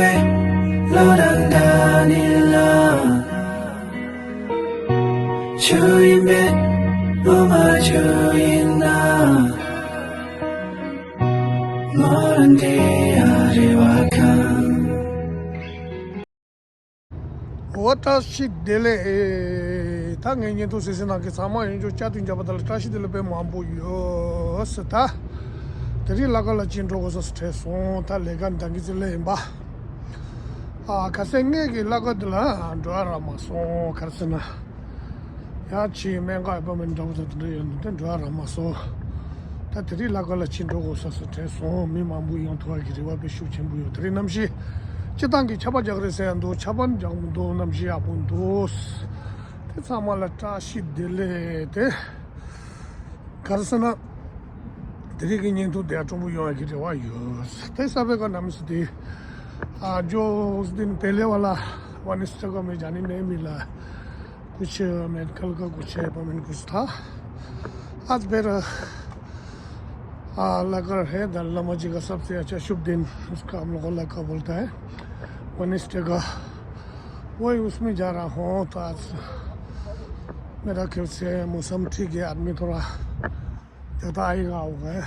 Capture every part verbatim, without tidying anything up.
བློ་དང་འདྲ་ནི་ལ། ཆུ་ཡིན་པས་བློ་མ་ཆུ་ཡིན་ན། མོ་རང་འདྲེ་ཡ་རེ་བ་ཁང་། འོ་བཀྲ་ཤིས་བདེ་ལེགས། ད་ངའི་བརྙན་ཐུང་གཟིགས་གཟིགས་གནང་མཁན་ཚང་མ་ཡོངས་རྫོགས་བསྐྱར་དུ་མཇལ་བ་དང་བཀྲ་ཤིས་བདེ་ལེགས་དཔེ་མང་པོ་ཡོད་ཟེར། ད་དེ་རིང་ལ་ཀ་ལ་ཅིག་འགྲོ་དགོས་ས་སུ་བྲལ་སོང་། ད་ལས་ཀ་འདང་གི་ཚེ་ལས་ཡིན་པ། ཨ་ཁ་སང་ངེད་ཀྱི་ལ་ཀ་འདི་ལ་འགྲོ་ཡ་རག་མ་སོང་། ག་རེ་ཟེར་ན། ཡང་ཅིག་སྨན་ཁང་ཨེ་པོན་མེན་འདྲ་བོ་དང་དེ་འདྲ་ཡོད་འདུག་དེ་འགྲོ་ཡ་རག་མ་སོང་། ད་དེ་རིང་ལ་ཀ་ལ་ཅིག་འགྲོ་དགོས་ས་སུ་བྲལ་སོང་། མི་མང་པོ་ཡོང་ཐུབ་པ་གི་རེ་བ་དཔེ་ཤུགས་ཆེན་པོ་ཡོད། དེ་རིང་གནམ་གཤིས་སྤྱིར་བཏང་གི་ཆར་པ་རྒྱག་རེད་ཟེར་ཡ་འདུག་ཆར་པ་རྒྱག་མི་འདུག་གནམ་གཤིས་ཡག་པོ་འདུག་དེ་ཚང་མ་ལ་བཀྲ་ཤིས་བདེ་ལེགས། དེ་ག་རེ་ཟེར་ན། དེ་རིང་གི་བརྙན་ཐུང་དེ་ཡང་སྤྲོ་པོ་ཡོང་ཡ་གི་རེ་བ་ཡོད། དེ་ས་པེ་ཀ་ནམ་སི་དེ། ཨ་ཇོ་སི་དིན་པེ་ལེ་ཝ་ལ་ཝ་ནི་སི་ཏ་ཀ་མེ་ཇ་ནི་མེ་མི་ལ། ཀུ་ཆེ་མེད་ཁལ་ཀ་ཀུ་ཆེ་པ་མེན་ཀུ་ཆེ་ཐ། ཨ་ཏི་པེ་ར། ཨ་ལ་ཀ་ར་ཧེ་ད་ལ་མ་ཅི་ཀ་སབ་སེ་ཨ་ཆ་ཤུབ་དིན། ཨིས་ཀ་ཧམ་ལོ་ཀ་ལ་ཀ་བོལ་ཏ་ཧེ། ཝ་ནི་སི་ཏ་ཀ། ཝོ་ཡི་ཨུ་སི་མེ་ཇ་ར་ཧོ་ཏ། میرا خیال سے موسم ٹھیک ہے، آدمی تھوڑا زیادہ آئے گا ہوگا۔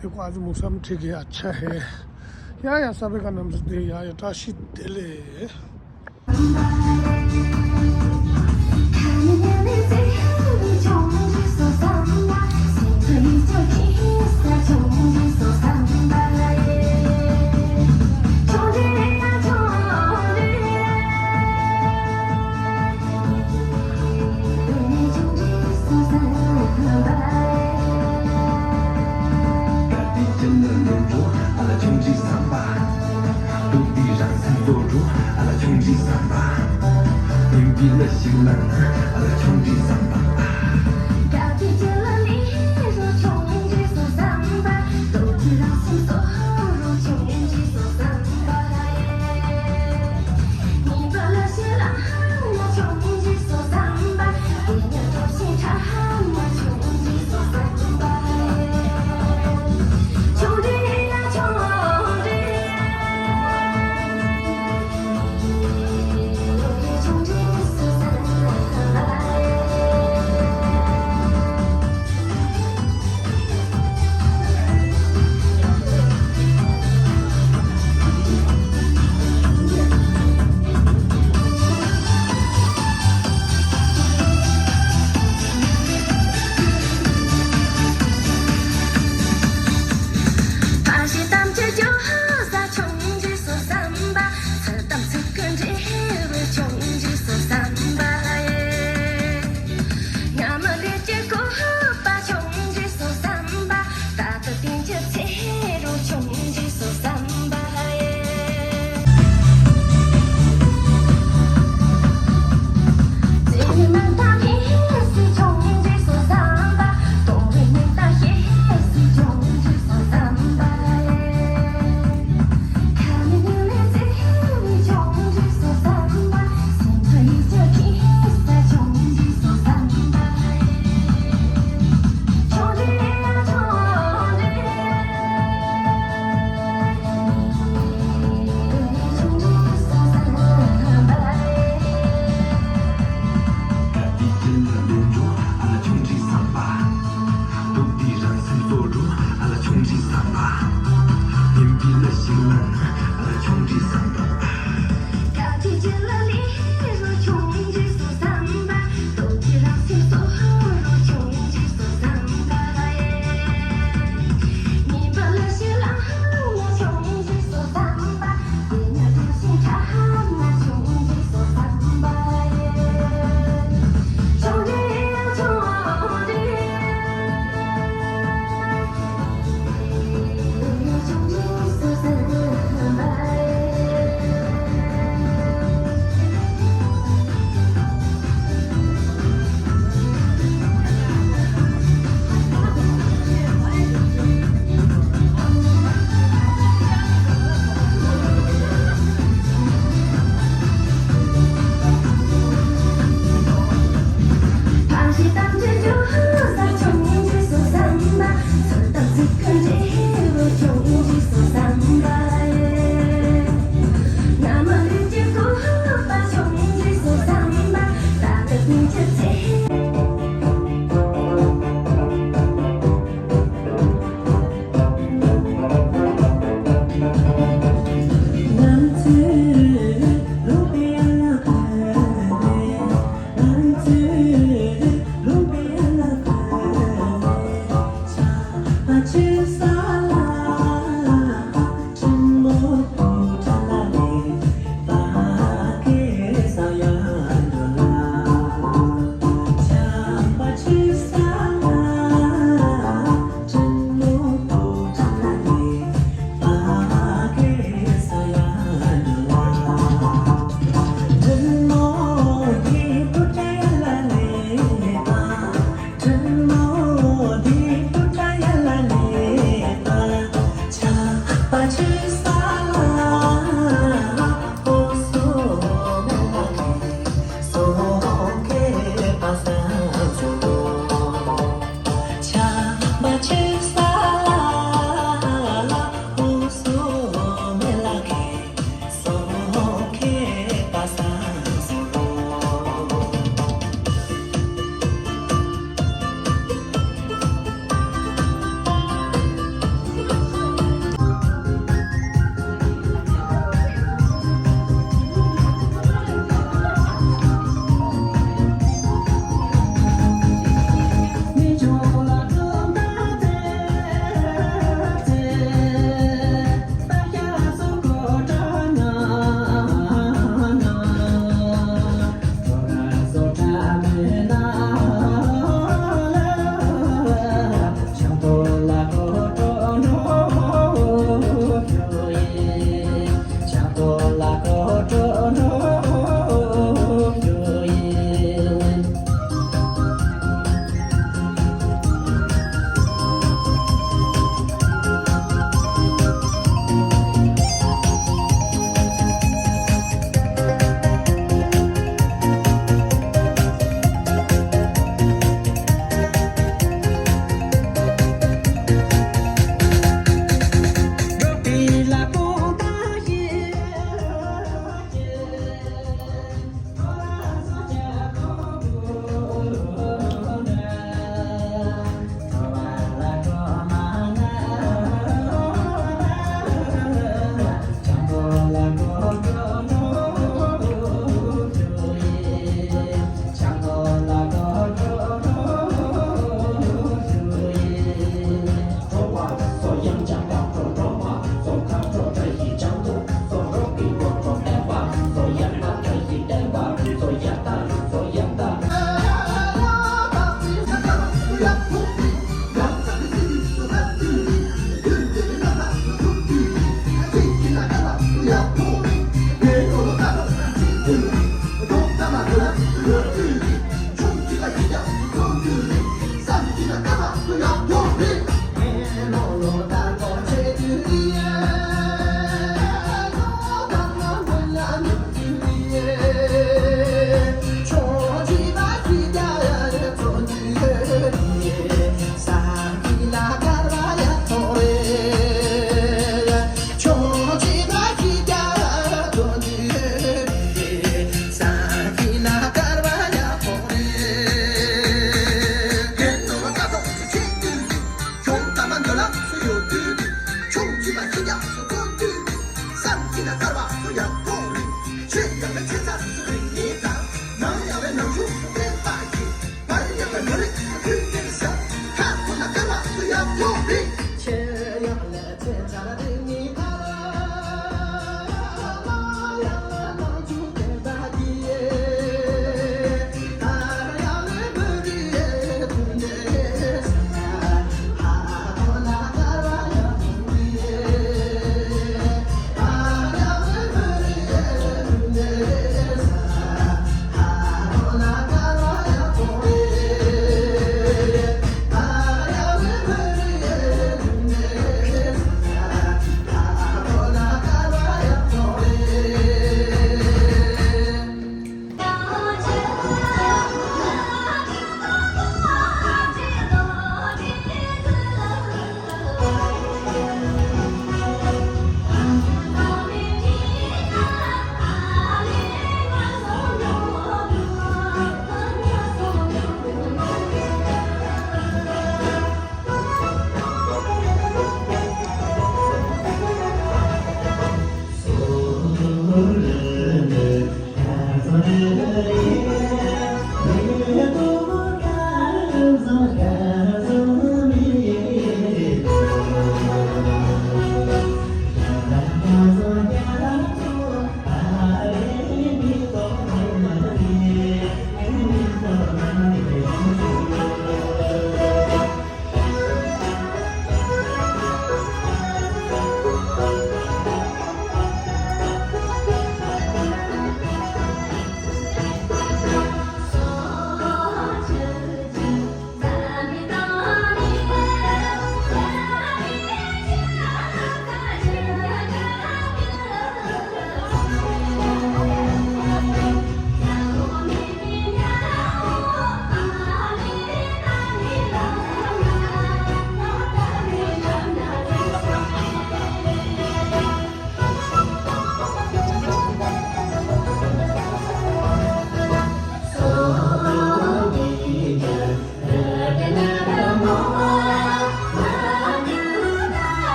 دیکھو، آج موسم ٹھیک ہے، اچھا ہے۔ یا یا سبھی کا نام سے دے، یا یا ٹاشی دلے۔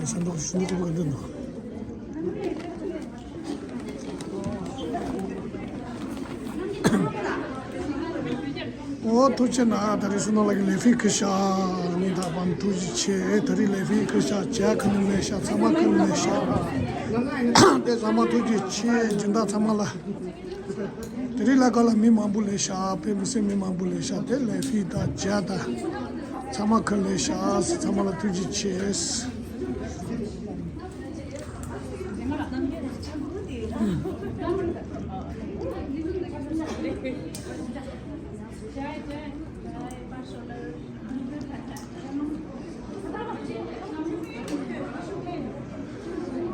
ཤ་འདུག་ཤ་འདུག་ག་འདུག་འདུག་ཨོ་ཐུགས་རྗེ་གནང་། ད་རེས་སུ་ནང་ལ་གི་ལས་ཕིག་ཁུ་ཤ་ནི་ད་བམ་ཐུགས་རྗེ་ཆེ། ད་རེས་ལས་ཕིག་ཁུ་ཤ་ཇ་ཁུ་ནི་ལས་ཤ་ཚང་མ་ཁུ་ནི་ལས་ཤ་དེ་ཚང་མ་ཐུགས་རྗེ་ཆེ། སྦྱིན་བདག་ཚང་མ་ལ། དེ་རིང་ལ་ག་ལ་མི་མང་པོ་ལས་ཤག་དཔེ་མི་སྲིད་མི་མང་པོ་ལས་ཤག་དེ་ལས་ཕི་དང་ཇ་དང་ཚང་མ་ཁུར་ལས་ཤག་ཚང་མ་ལ་ཐུགས་རྗེ་ཆེ།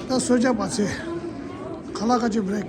ད་གསོལ་ཇ་བ་ཚེ་ཁ་ལག་ཁ་ཅིག་བྷི་རེག་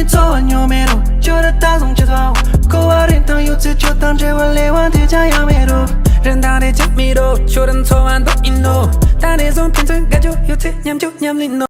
འཚོ་བ་ཉོ་མེད་རུང་ཁྱོད་ར་ད་བཟུང་ཆེ་ཚ་འོ། འཁོར་བ་རིང་ཐང་ཡོད་ཚེ་ཁྱོད་དང་འབྲེལ་བ་ལས་དབང་དེ་ཅང་ཡང་མེད་རུང་། རིན་ཐང་རེ་ཅང་མེད་རུང་ཁྱོད་ར་འཚོ་བ་འདོད་ཡིན་ནོ། ད་ནས་བཟུང་ཕན་ཚུན་དགའ་སྐྱོ་ཡོད་ཚེ་མཉམ་སྐྱོ་མཉམ་ལེན་ནོ།